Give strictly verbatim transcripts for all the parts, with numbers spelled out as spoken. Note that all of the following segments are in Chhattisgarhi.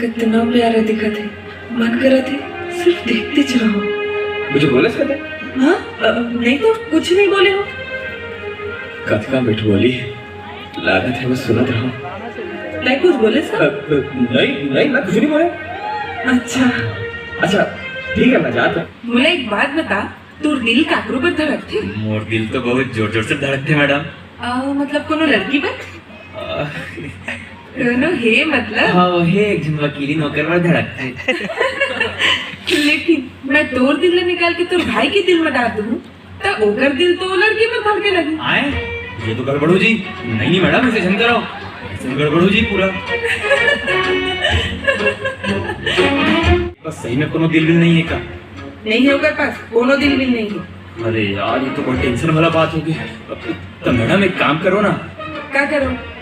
कितना प्यारा दिखत हे, मन करत हे सिर्फ देखतेच रहूं। कुछ बोले सर? हाँ, अ, नहीं तो कुछ नहीं बोले हो। कतका मिठ बोली हे, लागत हे बस सुनत रहूं। नहीं कुछ बोले सर? अ, अ, नहीं, नहीं, मैं कुछ नहीं बोले। अच्छा। अच्छा, ठीक है, मैं जाता हूँ। मोला एक बात बता, तोर दिल काकरो बर धड़कथे? मोर दिल तो बहुत जोर-जोर से धड़कथे, मैडम। अ, मतलब कोनो लड़की बर? अ, कोनो हे मतलब? हाँ, वो हे एक झन वकीली नौकर बर धड़कथे। लेकिन मैं तोर दिल ला निकाल के तोर भाई के दिल में डाल दूँ, त ओकर दिल तो लड़की बर धड़के लगही। आए? ये तो गड़बड़ हो जी। नहीं, नहीं मैडम, ऐसे झन कराओ। ऐसे गड़बड़ हो जी पूरा। बस सही में कोनो दिल भी नहीं है का? नहीं हे ओकर पास, कोनो दिल भी नहीं हे। अरे यार, ये तो बहुत tension वाला बात हो गई। तो मैडम, एक काम करो ना। का करो?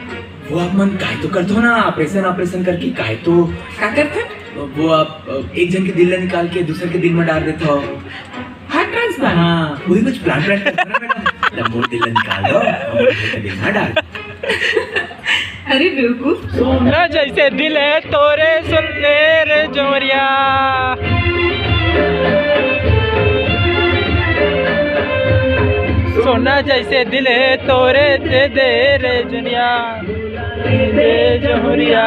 वो आप मन काय तो करथो ना, operation, operation करके काय तो। का करथो? वो आप, अ, एक झन के दिल ला निकाल के दूसर के दिल में डाल देथो। Heart transplant? हाँ, वही कुछ plan, plan करथो ना मैडम। तब मोर दिल ला निकाल दो, हम मोर दिल में डाल दो। अरे बेवकूफ। सोना जैसे दिल है तोरे, सुन ले रे जौहरिया। सोना जैसे दिल है तोरे, दे दे रे जौहरिया, दे दे जौहरिया।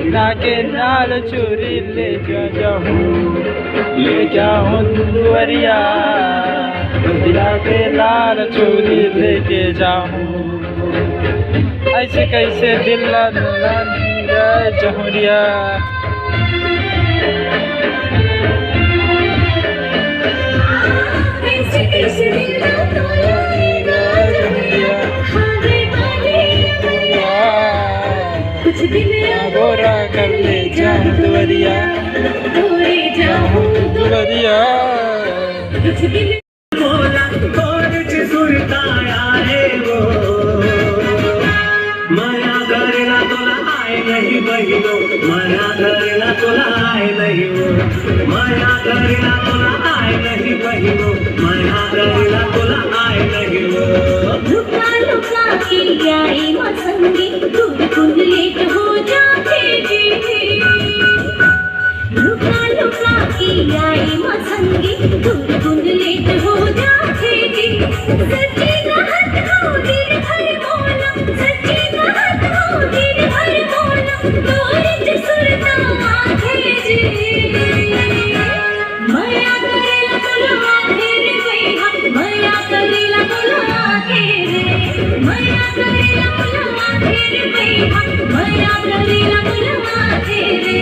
ना के लाल चूरी ले जा जाहूँ, ले जाहूँ दुआरिया। दिला के लाल चूरी लेके जाहूँ। ऐसे कैसे दिल ला, ला, ला जहुरिया। ऐसे कैसे दिल ला, ला, ला जहुरिया। कुछ दिन गोरा कर ले जान दुआरिया। गोरे जाऊं दुआरिया। कुछ दिन बोला, गोरे च सुरता आए वो। मया करेला तोला आए नहीं बहिनो, मया करेला तोला आए नहीं वो। मया करेला तोला आए नहीं बहिनो, मया करेला तोला आए नहीं वो। लुका लुका के आई मसंगी, दूर कुन लेट हो जाथे जी। लुका लुका के आई मसंगी, दूर कुन लेट हो जाथे जी। सच्ची कहत हो दिल भर बोला, सच्ची कहत हो दिल भर बोला, तोरे च सुरता आथे जी। मया करेला तोला आथे रे भैया, मया करेला तोला आथे रे। मया करेला तोला आथे रे भैया, मया करेला तोला आथे रे।